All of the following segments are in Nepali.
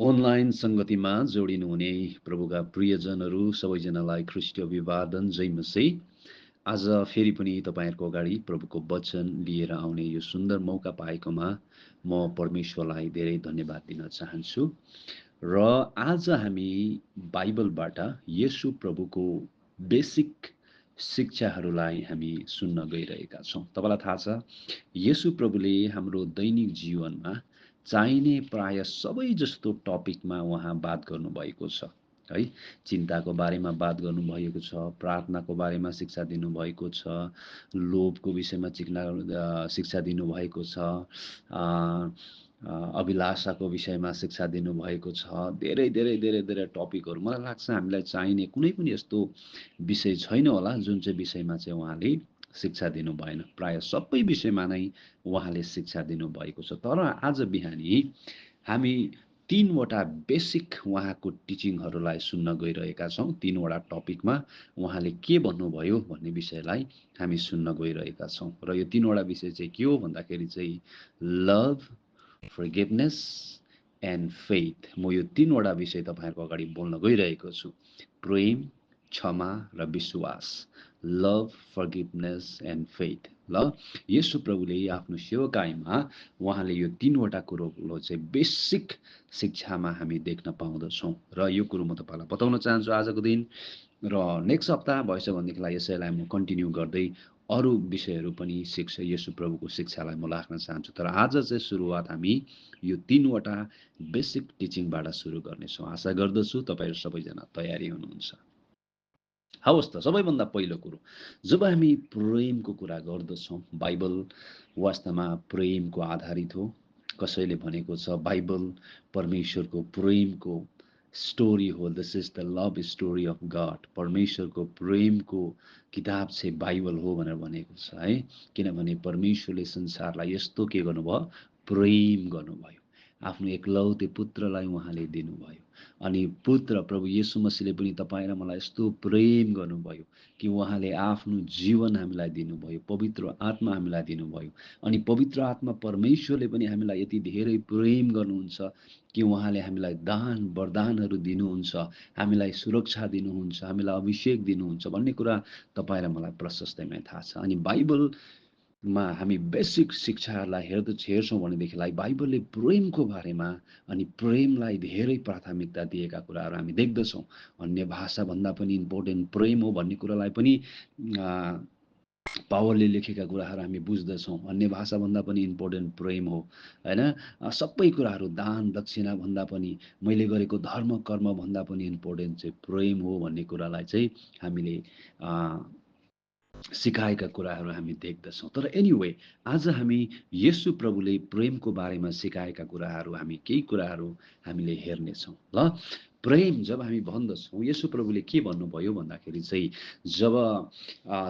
अनलाइन संगतिमा जोडिनुहुने प्रभुका प्रियजनहरू सबैजनालाई ख्रीष्ट अभिवादन जय मसीह। आज फेरि पनि तपाईँहरूको अगाडि प्रभुको वचन लिएर आउने यो सुन्दर मौका पाएकोमा म परमेश्वरलाई धेरै धन्यवाद दिन चाहन्छु। र आज हामी बाइबलबाट येशू प्रभुको बेसिक शिक्षाहरूलाई हामी सुन्न गइरहेका छौँ। तपाईँलाई थाहा छ, येशू प्रभुले हाम्रो दैनिक जीवनमा चाहिने प्राय सबै जस्तो टपिकमा उहाँ बात गर्नुभएको छ है। चिन्ताको बारेमा बात गर्नुभएको छ, प्रार्थनाको बारेमा शिक्षा दिनुभएको छ, लोभको विषयमा शिक्षा दिनुभएको छ, अभिलाषाको विषयमा शिक्षा दिनुभएको छ। धेरै धेरै धेरै धेरै टपिकहरू मलाई लाग्छ हामीलाई चाहिने कुनै पनि यस्तो विषय छैन होला जुन चाहिँ विषयमा चाहिँ उहाँले शिक्षा दिनु भएन। प्राय सबै विषयमा नै उहाँले शिक्षा दिनुभएको छ। तर आज बिहानी हामी तीनवटा बेसिक उहाँको टिचिङहरूलाई सुन्न गइरहेका छौँ। तीनवटा टपिकमा उहाँले के भन्नुभयो भन्ने विषयलाई हामी सुन्न गइरहेका छौँ। र यो तीनवटा विषय चाहिँ के हो भन्दाखेरि चाहिँ लभ, फर्गिभनेस एन्ड फेथ। म यो तीनवटा विषय तपाईँहरूको अगाडि बोल्न गइरहेको छु। प्रेम, क्षमा र विश्वास। Love, forgiveness and faith. ल, येशू प्रभुले आफ्नो सेवकाईमा उहाँले यो तीनवटा कुरोको चाहिँ बेसिक शिक्षामा हामी देख्न पाउँदछौँ। र यो कुरो म तपाईँलाई बताउन चाहन्छु आजको दिन। र नेक्स्ट हप्ता भएछ भनेदेखिलाई यसैलाई म कन्टिन्यू गर्दै अरू विषयहरू पनि येशू प्रभुको शिक्षालाई म राख्न चाहन्छु। तर आज चाहिँ सुरुवात हामी यो तीनवटा बेसिक टिचिङबाट सुरु गर्नेछौँ। आशा गर्दछु तपाईँहरू सबैजना तयारी हुनुहुन्छ। हवस् त, सबैभन्दा पहिलो कुरो, जब हामी प्रेमको कुरा गर्दछौँ, बाइबल वास्तवमा प्रेमको आधारित हो। कसैले भनेको छ बाइबल परमेश्वरको प्रेमको स्टोरी हो। This is the love story of God. परमेश्वरको प्रेमको किताब चाहिँ बाइबल हो भनेर भनेको छ है। किनभने परमेश्वरले संसारलाई यस्तो के गर्नुभयो, प्रेम गर्नुभयो। आफ्नो एकलौते पुत्रलाई उहाँले दिनुभयो। अनि पुत्र प्रभु येशू मसीहले पनि तपाईँ र मलाई यस्तो प्रेम गर्नुभयो कि उहाँले आफ्नो जीवन हामीलाई दिनुभयो, पवित्र आत्मा हामीलाई दिनुभयो। अनि पवित्र आत्मा परमेश्वरले पनि हामीलाई यति धेरै प्रेम गर्नुहुन्छ कि उहाँले हामीलाई दान वरदानहरू दिनुहुन्छ, हामीलाई सुरक्षा दिनुहुन्छ, हामीलाई अभिषेक दिनुहुन्छ भन्ने कुरा तपाईँ र मलाई प्रशस्तमै थाहा छ। अनि बाइबलमा हामी बेसिक शिक्षाहरूलाई हेर्छौँ भनेदेखिलाई बाइबलले प्रेमको बारेमा अनि प्रेमलाई धेरै प्राथमिकता दिएका कुराहरू हामी देख्दछौँ। अन्य भाषाभन्दा पनि इम्पोर्टेन्ट प्रेम हो भन्ने कुरालाई पनि पावलले लेखेका कुराहरू हामी बुझ्दछौँ। अन्य भाषाभन्दा पनि इम्पोर्टेन्ट प्रेम हो होइन। सबै कुराहरू दान दक्षिणा भन्दा पनि, मैले गरेको धर्म कर्म भन्दा पनि इम्पोर्टेन्ट चाहिँ प्रेम हो भन्ने कुरालाई चाहिँ हामीले सिकाएका कुराहरू हामी देख्दछौँ। तर एनिवे, आज हामी येशू प्रभुले प्रेमको बारेमा सिकाएका कुराहरू हामी केही कुराहरू हामीले हेर्नेछौँ। ल, प्रेम जब हामी भन्दछौँ, येशू प्रभुले के भन्नुभयो भन्दाखेरि चाहिँ जब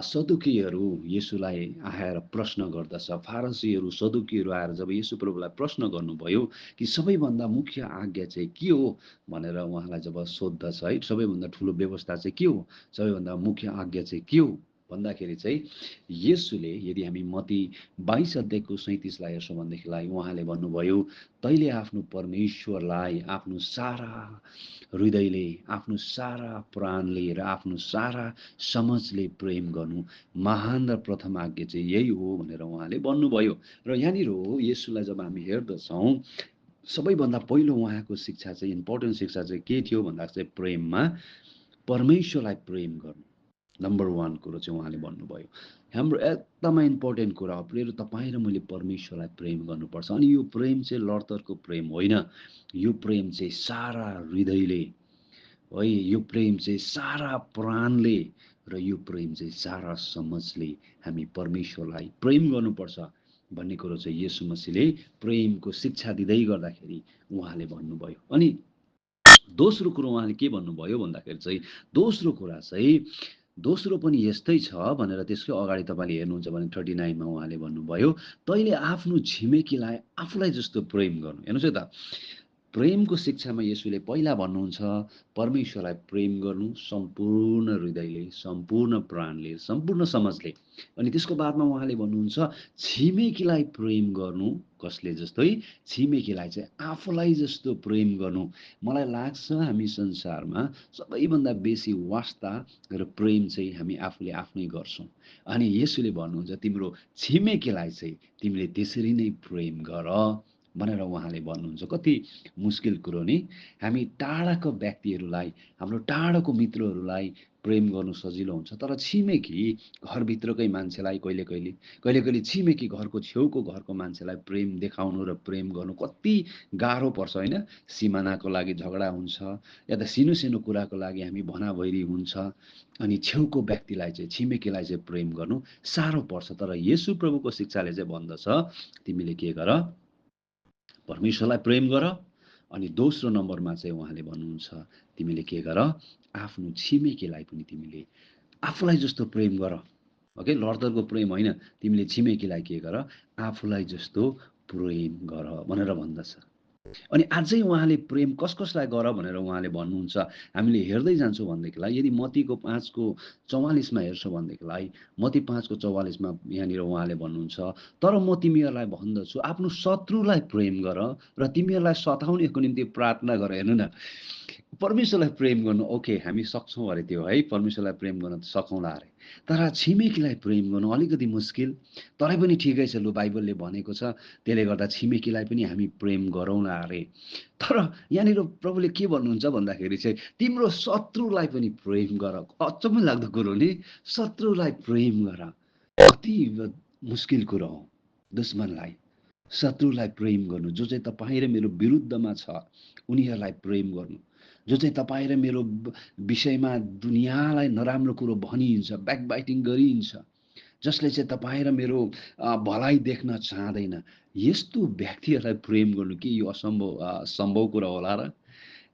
सदुकीहरू येशूलाई आएर प्रश्न गर्दछ, फारसीहरू सदुकीहरू आएर जब येशू प्रभुलाई प्रश्न गर्नुभयो कि सबैभन्दा मुख्य आज्ञा चाहिँ के हो भनेर उहाँलाई जब सोद्धछ है, सबैभन्दा ठुलो व्यवस्था चाहिँ के हो, सबैभन्दा मुख्य आज्ञा चाहिँ के हो भन्दाखेरि चाहिँ येशूले, यदि हामी मत्ती 22 अध्यायको 37लाई हेर्छौँ भनेदेखिलाई उहाँले भन्नुभयो, तैँले आफ्नो परमेश्वरलाई आफ्नो सारा हृदयले, आफ्नो सारा प्राणले र आफ्नो सारा समझले प्रेम गर्नु महान र प्रथम आज्ञा चाहिँ यही हो भनेर उहाँले भन्नुभयो। र यहाँनिर येशूलाई जब हामी हेर्दछौँ, सबैभन्दा पहिलो उहाँको शिक्षा चाहिँ, इम्पोर्टेन्ट शिक्षा चाहिँ के थियो भन्दा चाहिँ प्रेममा परमेश्वरलाई प्रेम गर्नु नम्बर 1 कुरो चाहिँ उहाँले भन्नुभयो। हाम्रो एकदमै इम्पोर्टेन्ट कुरा हो, प्रेम तपाईँ र मैले परमेश्वरलाई प्रेम गर्नुपर्छ। अनि यो प्रेम चाहिँ लडतरको प्रेम होइन, यो प्रेम चाहिँ सारा हृदयले है, यो प्रेम चाहिँ सारा प्राणले र यो प्रेम चाहिँ सारा समझले हामी परमेश्वरलाई प्रेम गर्नुपर्छ भन्ने कुरो चाहिँ येशू मसीहले प्रेमको शिक्षा दिँदै गर्दाखेरि उहाँले भन्नुभयो। अनि दोस्रो कुरो उहाँले के भन्नुभयो भन्दाखेरि चाहिँ, दोस्रो पनि यस्तै छ भनेर त्यसकै अगाडि तपाईँले हेर्नुहुन्छ भने 39 मा उहाँले भन्नुभयो, तैँले आफ्नो छिमेकीलाई आफूलाई जस्तो प्रेम गर्नु। हेर्नुहोस् है त, प्रेमको शिक्षामा येशूले पहिला भन्नुहुन्छ परमेश्वरलाई प्रेम गर्नु सम्पूर्ण हृदयले, सम्पूर्ण प्राणले, सम्पूर्ण समझले। अनि त्यसको बादमा उहाँले भन्नुहुन्छ छिमेकीलाई प्रेम गर्नु कसले जस्तै छिमेकीलाई चाहिँ आफूलाई जस्तो प्रेम गर्नु। मलाई लाग्छ हामी संसारमा सबैभन्दा बेसी वास्ता र प्रेम चाहिँ हामी आफूले आफ्नै गर्छौँ। अनि येशूले भन्नुहुन्छ तिम्रो छिमेकीलाई चाहिँ तिमीले त्यसरी नै प्रेम गर भनेर उहाँले भन्नुहुन्छ। कति मुस्किल कुरो नि, हामी टाढाको व्यक्तिहरूलाई, हाम्रो टाढाको मित्रहरूलाई प्रेम गर्नु सजिलो हुन्छ, तर छिमेकी घरभित्रकै मान्छेलाई कहिले छिमेकी घरको छेउको घरको मान्छेलाई प्रेम देखाउनु र प्रेम गर्नु कति गाह्रो पर्छ होइन। सिमानाको लागि झगडा हुन्छ या त सानो कुराको लागि हामी भनाभैरी हुन्छ, अनि छेउको व्यक्तिलाई चाहिँ छिमेकीलाई चाहिँ प्रेम गर्नु साह्रो पर्छ। तर येशू प्रभुको शिक्षाले चाहिँ भन्दछ तिमीले के गर, परमेश्वरलाई प्रेम गर, अनि दोस्रो नम्बरमा चाहिँ उहाँले भन्नुहुन्छ तिमीले के गर, आफ्नो छिमेकीलाई पनि तिमीले आफूलाई जस्तो प्रेम गर। ओके, लड्दरको प्रेम होइन, तिमीले छिमेकीलाई के गर, आफूलाई जस्तो प्रेम गर भनेर भन्दछ। अनि अझै उहाँले प्रेम कसलाई गर भनेर उहाँले भन्नुहुन्छ। हामीले हेर्दै जान्छौँ भनेदेखिलाई यदि मत्तीको 5:44 हेर्छौँ भनेदेखिलाई मत्ती 5:44 यहाँनिर उहाँले भन्नुहुन्छ, तर म तिमीहरूलाई भन्दछु आफ्नो शत्रुलाई प्रेम गर र तिमीहरूलाई सताउनेको निम्ति प्रार्थना गर। हेर्नु न, परमेश्वरलाई प्रेम गर्नु ओके हामी सक्छौँ अरे त्यो है, परमेश्वरलाई प्रेम गर्न त सकौँला अरे, तर छिमेकीलाई प्रेम गर्नु अलिकति मुस्किल। तरै पनि ठिकै छ, लु बाइबलले भनेको छ, त्यसले गर्दा छिमेकीलाई पनि हामी प्रेम गरौँला अरे। तर यहाँनिर प्रभुले के भन्नुहुन्छ भन्दाखेरि चाहिँ तिम्रो शत्रुलाई पनि प्रेम गर। अचम्म लाग्दो कुरो नि, शत्रुलाई प्रेम गर, कति मुस्किल कुरो हो। दुश्मनलाई, शत्रुलाई प्रेम गर्नु, जो चाहिँ तपाईँ र मेरो विरुद्धमा छ उनीहरूलाई प्रेम गर्नु, जो चाहिँ तपाईँ र मेरो विषयमा दुनियाँलाई नराम्रो कुरो भनिन्छ, ब्याकबाइटिङ गरिन्छ, जसले चाहिँ तपाईँ र मेरो भलाइ देख्न चाहँदैन, यस्तो व्यक्तिहरूलाई प्रेम गर्नु के यो सम्भव कुरा होला र?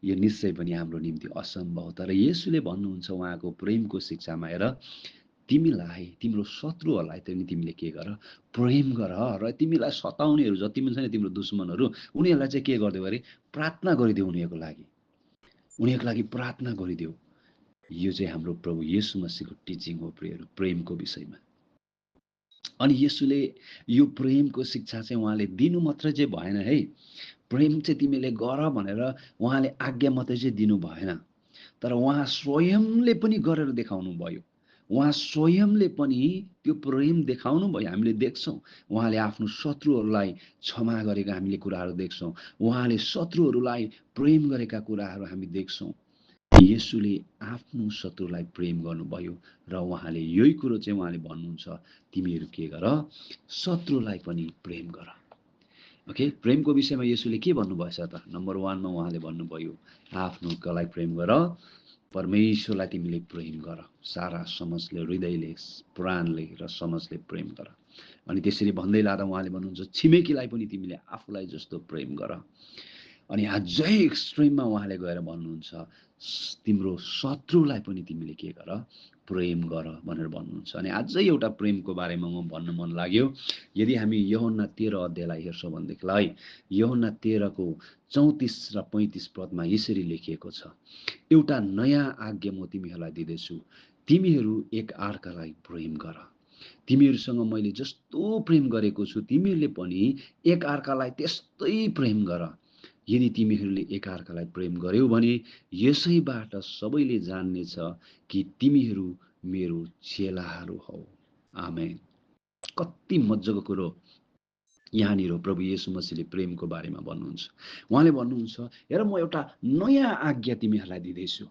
यो निश्चय पनि हाम्रो निम्ति असम्भव। तर येशूले भन्नुहुन्छ उहाँको प्रेमको शिक्षामा, हेर तिमीलाई तिम्रो शत्रुहरूलाई पनि तिमीले के गर, प्रेम गर, र तिमीलाई सताउनेहरू जति पनि छ नि तिम्रो दुश्मनहरू, उनीहरूलाई चाहिँ के गरिदेऊ अरे, प्रार्थना गरिदेऊ, उनीहरूको लागि प्रार्थना गरिदेऊ। यो चाहिँ हाम्रो प्रभु येशू मसीहको टिचिङ हो प्रियहरू, प्रेमको विषयमा। अनि येशूले यो प्रेमको शिक्षा चाहिँ उहाँले दिनु मात्रै चाहिँ भएन है, प्रेम चाहिँ तिमीले गर भनेर उहाँले आज्ञा मात्रै चाहिँ दिनु भएन, तर उहाँ स्वयंले पनि गरेर देखाउनु भयो। उहाँ स्वयंले पनि त्यो प्रेम देखाउनु भयो। हामीले देख्छौँ उहाँले आफ्नो शत्रुहरूलाई क्षमा गरेका हामीले कुराहरू देख्छौँ, उहाँले शत्रुहरूलाई प्रेम गरेका कुराहरू हामी देख्छौँ। येशूले आफ्नो शत्रुलाई प्रेम गर्नुभयो र उहाँले यही कुरो चाहिँ उहाँले भन्नुहुन्छ, तिमीहरू के गर, शत्रुलाई पनि प्रेम गर। ओके, प्रेमको विषयमा येशूले के भन्नुभएछ त? नम्बर 1 मा उहाँले भन्नुभयो आफ्नो कसलाई प्रेम गर, परमेश्वरलाई तिमीले प्रेम गर, सारा समझले, हृदयले, प्राणले र समझले प्रेम गर। अनि त्यसरी भन्दै लाँदा उहाँले भन्नुहुन्छ छिमेकीलाई पनि तिमीले आफूलाई जस्तो प्रेम गर। अनि अझै एक्सट्रिममा उहाँले गएर भन्नुहुन्छ तिम्रो शत्रुलाई पनि तिमीले के गर, प्रेम गर भनेर भन्नुहुन्छ। अनि अझै एउटा प्रेमको बारेमा म भन्न मन लाग्यो। यदि हामी यूहन्ना 13 अध्यायलाई हेर्छौँ भनेदेखिलाई यूहन्ना 13को 34 र 35 पदमा यसरी लेखिएको छ, एउटा नयाँ आज्ञा म तिमीहरूलाई दिँदैछु, तिमीहरू एक अर्कालाई प्रेम गर। तिमीहरूसँग मैले जस्तो प्रेम गरेको छु तिमीहरूले पनि एक अर्कालाई त्यस्तै प्रेम गर। यदि तिमीहरूले एकअर्कालाई प्रेम गर्यौ भने यसैबाट सबैले जान्नेछ कि तिमीहरू मेरो चेलाहरू हौ। आमेन। कति मज्जाको कुरो यहाँनिर प्रभु येशू मसीहले प्रेमको बारेमा भन्नुहुन्छ। उहाँले भन्नुहुन्छ, हेर म एउटा नयाँ आज्ञा तिमीहरूलाई दिँदैछु,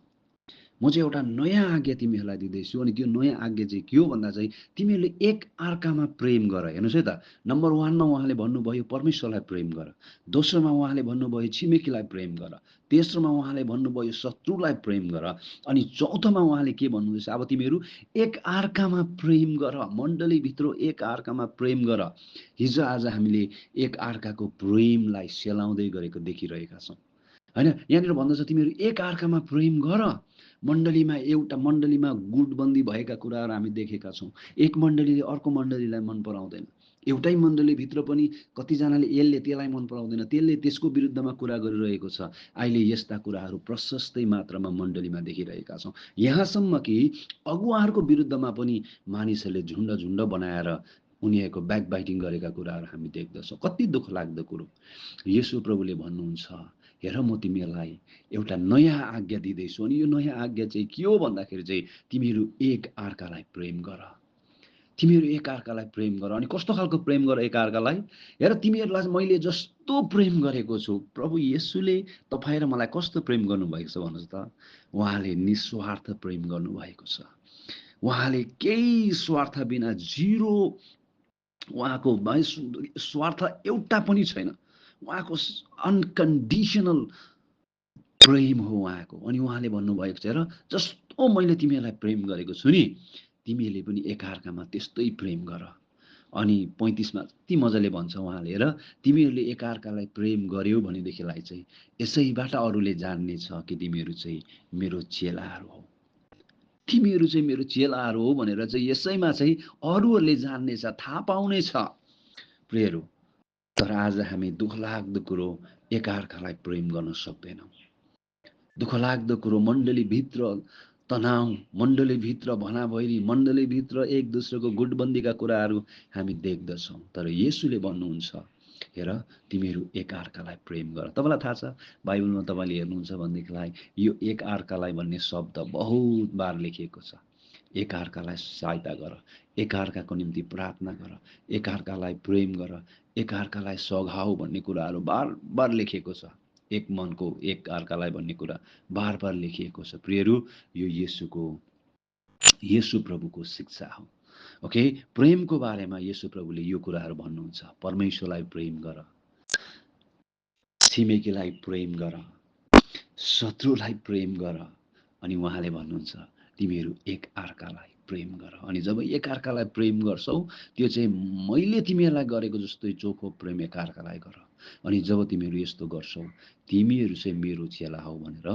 म चाहिँ एउटा नयाँ आज्ञा तिमीहरूलाई दिँदैछु। अनि त्यो नयाँ आज्ञा चाहिँ के हो भन्दा चाहिँ तिमीहरूले एक अर्कामा प्रेम गर। हेर्नुहोस् है त, नम्बर 1 मा उहाँले भन्नुभयो परमेश्वरलाई प्रेम गर, दोस्रोमा उहाँले भन्नुभयो छिमेकीलाई प्रेम गर, तेस्रोमा उहाँले भन्नुभयो शत्रुलाई प्रेम गर, अनि चौथोमा उहाँले के भन्नुहुँदैछ, अब तिमीहरू एक अर्कामा प्रेम गर, मण्डलीभित्र एक अर्कामा प्रेम गर। हिजो आज हामीले एक अर्काको प्रेमलाई सेलाउँदै गरेको देखिरहेका छौँ होइन। यहाँनिर भन्दछ तिमीहरू एक अर्कामा प्रेम गर। एउटा मण्डलीमा गुटबन्दी भएका कुराहरू हामी देखेका छौँ। एक मण्डलीले अर्को मण्डलीलाई मन पराउँदैन, एउटै मण्डलीभित्र पनि कतिजनाले यसले त्यसलाई मन पराउँदैन, त्यसले त्यसको विरुद्धमा कुरा गरिरहेको छ। अहिले यस्ता कुराहरू प्रशस्तै मात्रामा मण्डलीमा देखिरहेका छौँ। यहाँसम्म कि अगुवाहरूको विरुद्धमा पनि मानिसहरूले झुन्ड बनाएर उनीहरूको ब्याकबाइटिङ गरेका कुराहरू हामी देख्दछौँ। कति दुःख लाग्दो कुरो। येशू प्रभुले भन्नुहुन्छ, हेर म तिमीहरूलाई एउटा नयाँ आज्ञा दिँदैछु, अनि यो नयाँ आज्ञा चाहिँ के हो भन्दाखेरि चाहिँ तिमीहरू एक अर्कालाई प्रेम गर। तिमीहरू एक अर्कालाई प्रेम गर। अनि कस्तो खालको प्रेम गर एक अर्कालाई? हेर तिमीहरूलाई मैले जस्तो प्रेम गरेको छु, प्रभु येशूले तपाईँ र मलाई कस्तो प्रेम गर्नुभएको छ भन्नुहोस् त। उहाँले निस्वार्थ प्रेम गर्नुभएको छ। उहाँले केही स्वार्थ बिना, जिरो, उहाँको स्वार्थ एउटा पनि छैन। उहाँको अनकन्डिसनल प्रेम हो उहाँको। अनि उहाँले भन्नुभएको छ, हेर जस्तो मैले तिमीहरूलाई प्रेम गरेको छु नि, तिमीहरूले पनि एकअर्कामा त्यस्तै प्रेम गर। अनि 35 मा यति मजाले भन्छ उहाँले, हेर तिमीहरूले एकअर्कालाई प्रेम गर्यौ भनेदेखिलाई चाहिँ यसैबाट अरूले जान्नेछ कि तिमीहरू चाहिँ मेरो चेलाहरू हो। तिमीहरू चाहिँ मेरो चेलाहरू हो भनेर चाहिँ यसैमा चाहिँ अरूहरूले जान्नेछ, थाहा पाउनेछ प्रियहरू। तर आज हामी दुःखलाग्दो कुरो एकअर्कालाई प्रेम गर्न सक्दैनौँ। दुःखलाग्दो कुरो, मण्डलीभित्र तनाव, मण्डलीभित्र भनाभैरी, मण्डलीभित्र एक दोस्रोको गुटबन्दीका कुराहरू हामी देख्दछौँ। तर येशूले भन्नुहुन्छ, हेर तिमीहरू एकअर्कालाई प्रेम गर। तपाईँलाई थाहा छ बाइबलमा तपाईँले हेर्नुहुन्छ भनेदेखिलाई यो एकअर्कालाई भन्ने शब्द बहुत बार लेखिएको छ। एकअर्कालाई सहायता गर, एकअर्काको निम्ति प्रार्थना गर, एकअर्कालाई प्रेम गर, एकअर्कालाई सघाऊ भन्ने कुराहरू बार बार लेखिएको छ। एक मनको एक अर्कालाई भन्ने कुरा बार बार लेखिएको छ। प्रियहरू, यो येशू प्रभुको शिक्षा हो। ओके, प्रेमको बारेमा येशू प्रभुले यो कुराहरू भन्नुहुन्छ, परमेश्वरलाई प्रेम गर, छिमेकीलाई प्रेम गर, शत्रुलाई प्रेम गर। अनि उहाँले भन्नुहुन्छ तिमीहरू एक अर्कालाई प्रेम गर। अनि जब एक अर्कालाई प्रेम गर्छौ, त्यो चाहिँ मैले तिमीहरूलाई गरेको जस्तै चोखो प्रेम एक अर्कालाई गर। अनि जब तिमीहरू यस्तो गर्छौ, तिमीहरू चाहिँ मेरो चेला हौ भनेर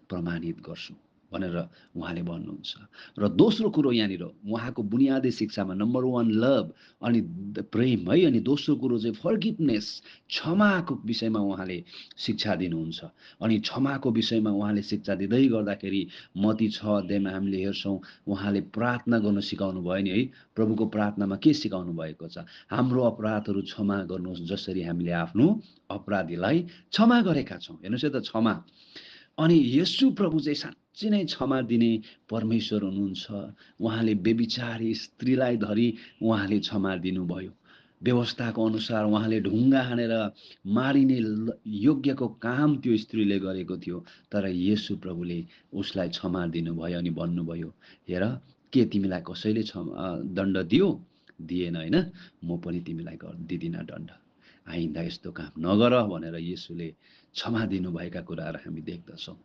प्रमाणित गर्छौ भनेर उहाँले भन्नुहुन्छ। र दोस्रो कुरो यहाँनिर उहाँको बुनियादी शिक्षामा नम्बर 1 लभ, अनि प्रेम है। अनि दोस्रो कुरो चाहिँ फर्गिभनेस, क्षमाको विषयमा उहाँले शिक्षा दिनुहुन्छ। अनि क्षमाको विषयमा उहाँले शिक्षा दिँदै गर्दाखेरि मत्ती 6 अध्यायमा हामीले हेर्छौँ, उहाँले प्रार्थना गर्न सिकाउनु भयो नि है। प्रभुको प्रार्थनामा के सिकाउनु भएको छ? हाम्रो अपराधहरू क्षमा गर्नुहोस् जसरी हामीले आफ्नो अपराधीलाई क्षमा गरेका छौँ। हेर्नुहोस् है त, क्षमा। अनि येशू प्रभु चाहिँ साँच्चै नै क्षमा दिने परमेश्वर हुनुहुन्छ। उहाँले व्यभिचारी स्त्रीलाई धरि उहाँले क्षमा दिनुभयो। व्यवस्थाको अनुसार उहाँले ढुङ्गा हानेर मारिने योग्यको काम त्यो स्त्रीले गरेको थियो। तर येशू प्रभुले उसलाई क्षमा दिनुभयो अनि भन्नुभयो, हेर के तिमीलाई कसैले दण्ड दियो? दिएन होइन, म पनि तिमीलाई दिदिनँ दण्ड। आइन्दा यस्तो काम नगर भनेर येशूले क्षमा दिनुभएका कुराहरू हामी देख्दछौँ।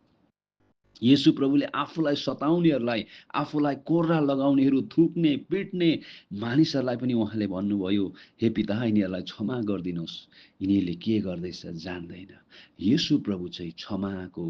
येशू प्रभुले आफूलाई सताउनेहरूलाई, आफूलाई कोर्रा लगाउनेहरू, थुक्ने पिट्ने मानिसहरूलाई पनि उहाँले भन्नुभयो, हे पिता यिनीहरूलाई क्षमा गरिदिनुहोस्, यिनीहरूले के गर्दैछ जान्दैन। येशू प्रभु चाहिँ क्षमाको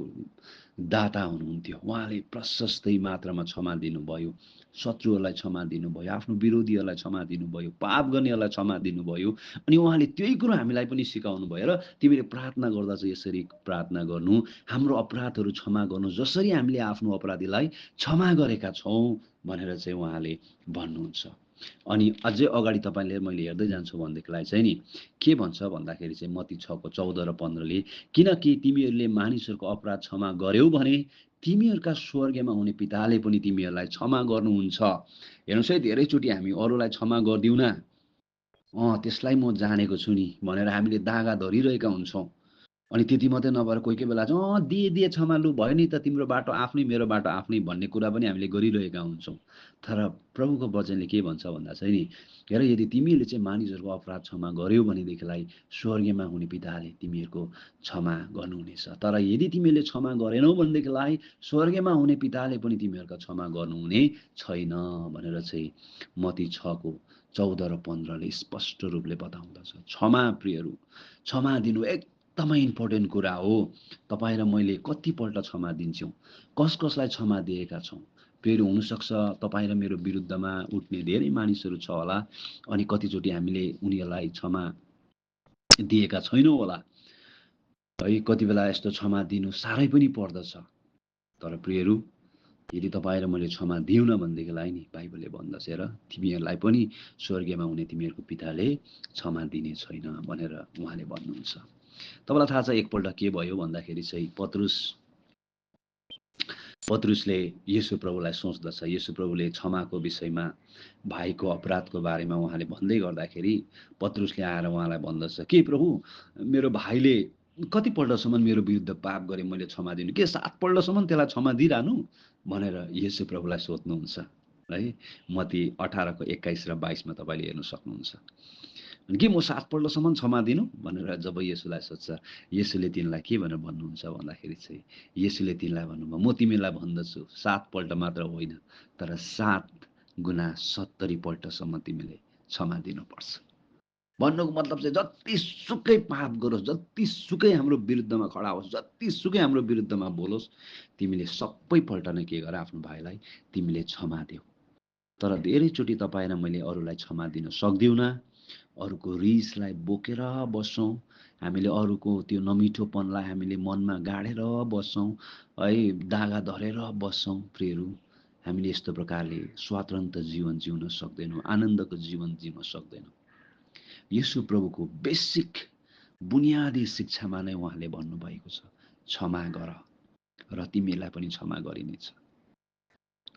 दाता हुनुहुन्थ्यो। उहाँले प्रशस्तै मात्रामा क्षमा दिनुभयो, शत्रुहरूलाई क्षमा दिनुभयो, आफ्नो विरोधीहरूलाई क्षमा दिनुभयो, पाप गर्नेहरूलाई क्षमा दिनुभयो। अनि उहाँले त्यही कुरो हामीलाई पनि सिकाउनु भयो। र तिमीले प्रार्थना गर्दा चाहिँ यसरी प्रार्थना गर्नु, हाम्रो अपराधहरू क्षमा गर्नु जसरी हामीले आफ्नो अपराधीलाई क्षमा गरेका छौँ भनेर चाहिँ उहाँले भन्नुहुन्छ। अनि अझै अगाडि तपाईँले मैले हेर्दै जान्छु भनेदेखिलाई चाहिँ नि के भन्छ भन्दाखेरि चाहिँ मत्ती 6 को 14 र 15ले, किनकि तिमीहरूले मानिसहरूको अपराध क्षमा गर्यौ भने तिमीहरूका स्वर्गमा हुने पिताले पनि तिमीहरूलाई क्षमा गर्नुहुन्छ। हेर्नुहोस् है, धेरैचोटि हामी अरूलाई क्षमा गर्दिउँना, त्यसलाई म जानेको छु नि भनेर हामीले दागा धरिरहेका हुन्छौँ। अनि त्यति मात्रै नभएर कोही कोही बेला चाहिँ दिए क्षमा, लु भयो नि त, तिम्रो बाटो आफ्नै मेरो बाटो आफ्नै भन्ने कुरा पनि हामीले गरिरहेका हुन्छौँ। तर प्रभुको वचनले के भन्छ भन्दा चाहिँ नि, हेर यदि तिमीहरूले चाहिँ मानिसहरूको अपराध क्षमा गर्यौ भनेदेखिलाई स्वर्गमा हुने पिताले तिमीहरूको क्षमा गर्नुहुनेछ। तर यदि तिमीहरूले क्षमा गरेनौ भनेदेखिलाई स्वर्गमा हुने पिताले पनि तिमीहरूका क्षमा गर्नुहुने छैन भनेर चाहिँ मत्ती 6 को 14 र 15ले स्पष्ट रूपले बताउँदछ। क्षमा प्रियहरू, क्षमा दिनु एकदमै इम्पोर्टेन्ट कुरा हो। तपाईँ र मैले कतिपल्ट क्षमा दिन्छौँ, कसलाई क्षमा दिएका छौँ? फेरि हुनसक्छ तपाईँ र मेरो विरुद्धमा उठ्ने धेरै मानिसहरू छ होला, अनि कतिचोटि हामीले उनीहरूलाई क्षमा दिएका छैनौँ होला है। कति बेला यस्तो क्षमा दिनु साह्रै पनि पर्दछ। तर प्रियहरू, यदि तपाईँ र मैले क्षमा दिउन भनेदेखिलाई नि बाइबलले भन्दछ र तिमीहरूलाई पनि स्वर्गीयमा हुने तिमीहरूको पिताले क्षमा दिने छैन भनेर उहाँले भन्नुहुन्छ। तपाईँलाई थाहा छ एकपल्ट के भयो भन्दाखेरि चाहिँ पत्रुसले येशू प्रभुलाई सोच्दछ। येशू प्रभुले क्षमाको विषयमा भाइको अपराधको बारेमा उहाँले भन्दै गर्दाखेरि पत्रुसले आएर उहाँलाई भन्दछ, के प्रभु मेरो भाइले कतिपल्टसम्म मेरो विरुद्ध पाप गरे मैले क्षमा दिनु, के 7 पल्टसम्म त्यसलाई क्षमा दिइरहनु भनेर येशू प्रभुलाई सोध्नुहुन्छ है। मत्ती 18 को 21 र 22 मा तपाईँले हेर्न सक्नुहुन्छ। के म 7 पल्टसम्म क्षमा दिनु भनेर जब येशूलाई सोध्छ, येशूले तिनलाई के भनेर भन्नुहुन्छ भन्दाखेरि चाहिँ येशूले तिनलाई भन्नुभयो, म तिमीलाई भन्दछु 7 पल्ट मात्र होइन तर 7 गुना 70 पल्टसम्म तिमीले क्षमा दिनुपर्छ। भन्नुको मतलब चाहिँ जतिसुकै पाप गरोस्, जतिसुकै हाम्रो विरुद्धमा खडा होस्, जतिसुकै हाम्रो विरुद्धमा बोलोस्, तिमीले सबैपल्ट नै के गर आफ्नो भाइलाई तिमीले क्षमा देऊ। तर धेरैचोटि तपाईँ र मैले अरूलाई क्षमा दिन सक्दिनौँ। अरूको रिसलाई बोकेर बस्छौँ, हामीले अरूको त्यो नमिठोपनलाई हामीले मनमा गाडेर बस्छौँ है, दागा धरेर बस्छौँ। प्रियहरू, हामीले यस्तो प्रकारले स्वतन्त्र जीवन जिउन सक्दैनौँ, आनन्दको जीवन जिउन सक्दैनौँ। येशू प्रभुको बेसिक बुनियादी शिक्षामा नै उहाँले भन्नुभएको छ, क्षमा गर र तिमीलाई पनि क्षमा गरिनेछ।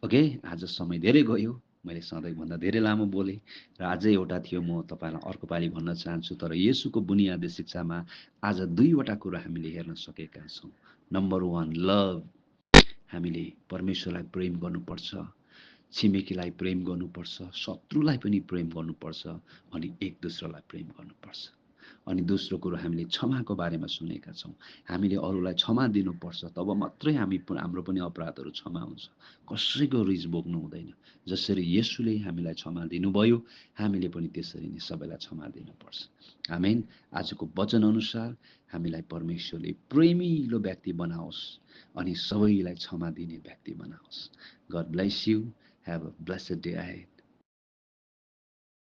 ओके, आज समय धेरै गयो, मैले सधैँभन्दा धेरै लामो बोलेँ र अझै एउटा थियो, म तपाईँलाई अर्को पालि भन्न चाहन्छु। तर येशूको बुनियादी शिक्षामा आज 2वटा कुरा हामीले हेर्न सकेका छौँ। नम्बर 1 लभ, हामीले परमेश्वरलाई प्रेम गर्नुपर्छ, छिमेकीलाई प्रेम गर्नुपर्छ, शत्रुलाई पनि प्रेम गर्नुपर्छ अनि एक दोस्रोलाई प्रेम गर्नुपर्छ। अनि दोस्रो कुरो हामीले क्षमाको बारेमा सुनेका छौँ। हामीले अरूलाई क्षमा दिनुपर्छ, तब मात्रै हाम्रो पनि अपराधहरू क्षमा हुन्छ। कसैको रिस बोक्नु हुँदैन। जसरी येशूले हामीलाई क्षमा दिनुभयो, हामीले पनि त्यसरी नै सबैलाई क्षमा दिनुपर्छ। आमेन। आजको वचन अनुसार हामीलाई परमेश्वरले प्रेमिलो व्यक्ति बनाओस् अनि सबैलाई क्षमा दिने व्यक्ति बनाओस्। God bless you. Have a blessed day ahead.